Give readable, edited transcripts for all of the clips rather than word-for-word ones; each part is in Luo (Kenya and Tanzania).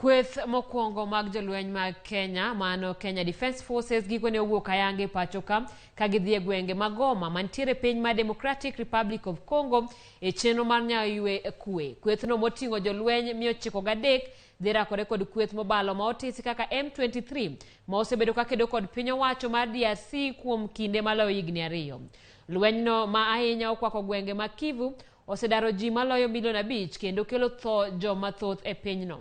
Kweth mokwongo mag jolweny mag Kenya, mano Kenya Defence Forces, gikone owuok ayanga e pacho ka ka gidhi e gwenge mag Goma mantiere piny mar Democratic Republic of Congo e chenro mar nyayo ywe kwe. Kwethno moting'o jolweny 903 dhi rakore kod kweth mobalo ma otisi kaka M23 ma osebedo kakedo kod piny owacho mar DRC kuom kinde maloyo higni 2. Lwenyno ma ahinya okwako gwenge mag Kivu osedaro ji maloyo milion 5 kendo kelo tho joma thoth e pinyno.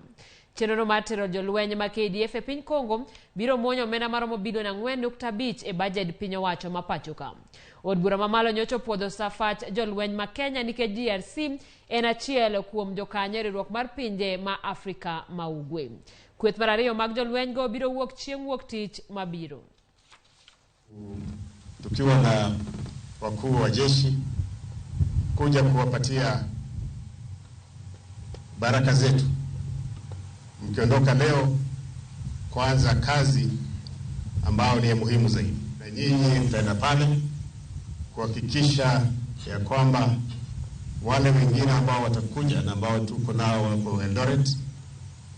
Chenro mar tero jolweny ma KDF e piny Congo biro muonyo omenda maromo bilion 4.5 e bajed piny owacho ma pacho ka. Od bura mamalo nyocha opuodho safach jolweny ma Kenya nikech DRC en achiel kuom jokanyo e riwruok mar pinje ma Afrika ma Ugwe. Kweth mar ariyo mag jolweny go biro wuok chieng' wuok tich mabiro. Tukiwa na wakuu wa jeshi kuja kuwapatia baraka zetu. Mkiondoka leo kuanza kazi ambayo ni ya muhimu zaidi, na nyinyi mtaenda pale kuhakikisha ya kwamba wale wengine ambao watakuja na ambao tuko nao wako Eldoret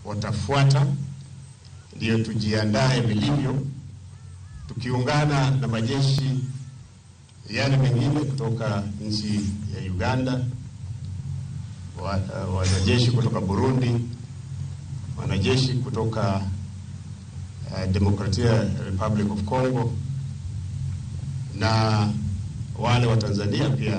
watafuata, ndio tujiandae vilivyo, tukiungana na majeshi yale mengine kutoka nchi ya Uganda, wanajeshi kutoka Burundi, wanajeshi kutoka Demokratia Republic of Congo na wale wa Tanzania pia.